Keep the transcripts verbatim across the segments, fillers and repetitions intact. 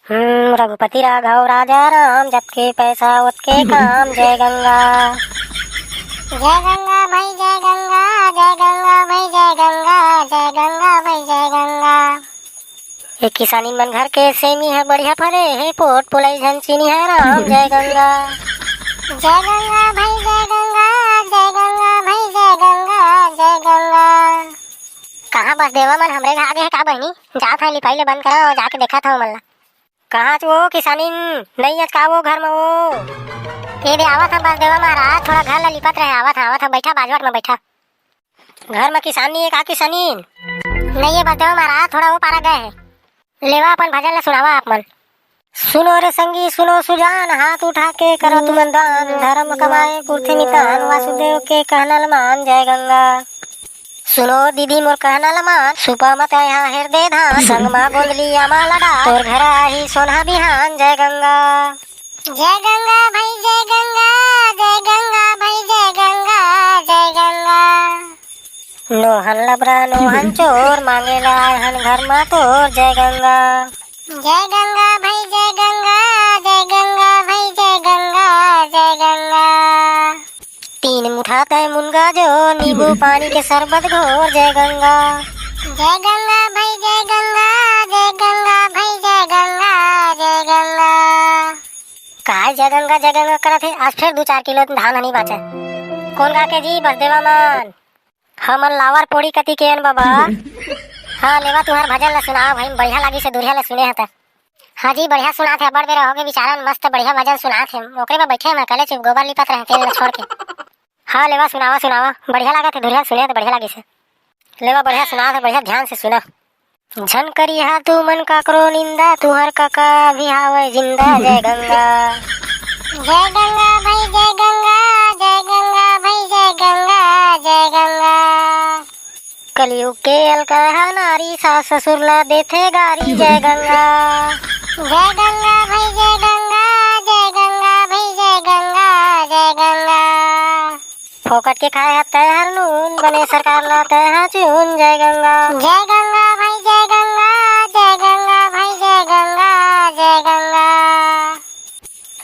हम्म, रघुपति राघव राजा राम, जतके पैसा ओतके काम, जय गंगा। जय गंगा भाई, जय गंगा, जय गंगा भाई, जय गंगा, जय गंगा भाई, जय गंगा। ए किसानी मन घर के सेमी ह बढ़िया फरे हे, पोट पोलई झन चीनी ह राम, जय गंगा। जय गंगा भाई, जय गंगा, जय गंगा भाई, जय गंगा, जय गंगा। कहाँ बसदेवा मन हमरे घर आगे हे का बहिनी? जात हँव लिपाई ले बंद करा, जाके देखत हँव ओमन ला। कहाँ च वो किसानिन? नइ अस का वो घर म वो? ए दे आवत हँव बसदेवा महाराज, थोड़ा घर ला लिपत रहे, आवत हँव, आवत हँव, बइठा बाजवट म बइठा। घर म किसानी हे का किसानिन? नइ हे बसदेवा महाराज, थोड़ा वो पारा गए हे। लेवा अपन भजन ला सुनावा आप मन। सुनो रे संगी सुनो सुजान, हाथ उठा के करो तुमन दान, धर्म कमाए पुरथी नितान, वासुदेव के कहना ल मान, जय गंगा। सुनो दीदी मोर कहना ल मान, सुपा म तैहा हेर दे धान, संग म गोंदली आमा ल डाल, तोर घर आही सोनहा बिहान, जय गंगा। जय गंगा भाई, जय गंगा, जय गंगा भाई, जय गंगा, जय गंगा। नोहन लबरा, नोहन चोर, मांगे ला आए हन घर मा तोर, जय गंगा। जय गंगा भाई, जय गंगा, जय गंगा भाई, जय गंगा, जय गंगा। तीन मुठा तय मुनगा जो, नींबू पानी के शरबत घोर, जय गंगा। जय गंगा भाई, जय गंगा, जय गंगा भाई, जय गंगा, जय गंगा। काय जय गंगा, जय गंगा करत हे? आज फेर दू चार किलो धान ह नइ बाँचे। कोन गा के जी? बसदेवा मन। हमन लावर पोड़ी कति के अन बाबा। हाँ, लेवा तुँहर भजन ल सुनाव भाई, बढ़िया लागिस हे, दुरिहा ले सुने हँव त। हाँ जी, बढ़िया सुनात हे, अब्बड़ बेरा होगे बिचारा मन मस्त बढ़िया भजन सुनात हे। ओकरे बर बइठे हँव मैं, कले चुप गोबर लिपत रहे तेल ल छोड़ के। हाँ, लेवा सुनावा, सुनावा, बढ़िया लागत हे, दुरिहा सुने त बढ़िया लागिस हे। लेवा बढ़िया सुनात हे, बढ़िया ध्यान से सुना। झन करिहा तुमन काकरो निंदा, तुँहर कका अभी हावय जिंदा, जय गंगा। जय गंगा भाई, जय गंगा, जय गंगा भाई, जय गंगा, जय गंगा। कलयुग के अलकरहा नारी, सास ससुर ला देथे गारी, जय गंगा। जय गंगा भाई, जय गंगा, जय गंगा भाई, जय गंगा, जय गंगा। फोकट के खाए हस तैं हर नून, बने सरकार ला तैं हा चून, जय गंगा। जय गंगा भाई, जय गंगा, जय गंगा भाई, जय गंगा, जय गंगा।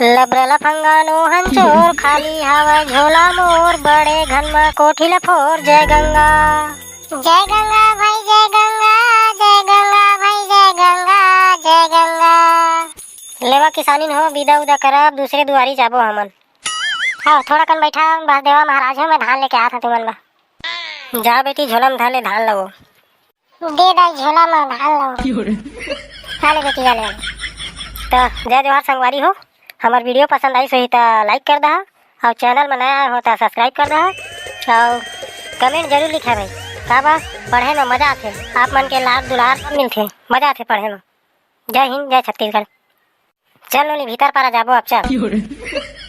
लबरा लफंगा नोहन चोर, खाली हावय झोला मोर, बड़े घन म कोठी ल फोर, जय गंगा। जय गंगा भाई, जय गंगा, जय गंगा भाई, जय गंगा, जय गंगा। लेवा किसानिन हो, बिदा उदा करब, दूसरे दुआरी जाबो हमन। हाँ, थोड़ा कन बइठा, बसदेवा महाराज हो, मैं धान लेके आत हँव तुमन बर। जा बेटी, झोला म धर ले धान ल वो। दे दाई, झोला म धान ल वो। आ ले बेटी, आ ले, आ ले। त जय जोहार संगवारी हो, हमर video पसंद आइस होही त like कर दहा, अउ channel म नया आए हो त subscribe कर दहा, अउ comment जरूर लिखा भाई, काबर पढ़े म मजा आथे, आप मन के लाड दुलार मिलथे, मजा आथे पढ़े म। जय हिंद, जय छत्तीसगढ़। चल नोनी, भीतर पारा जाबो अब, चल।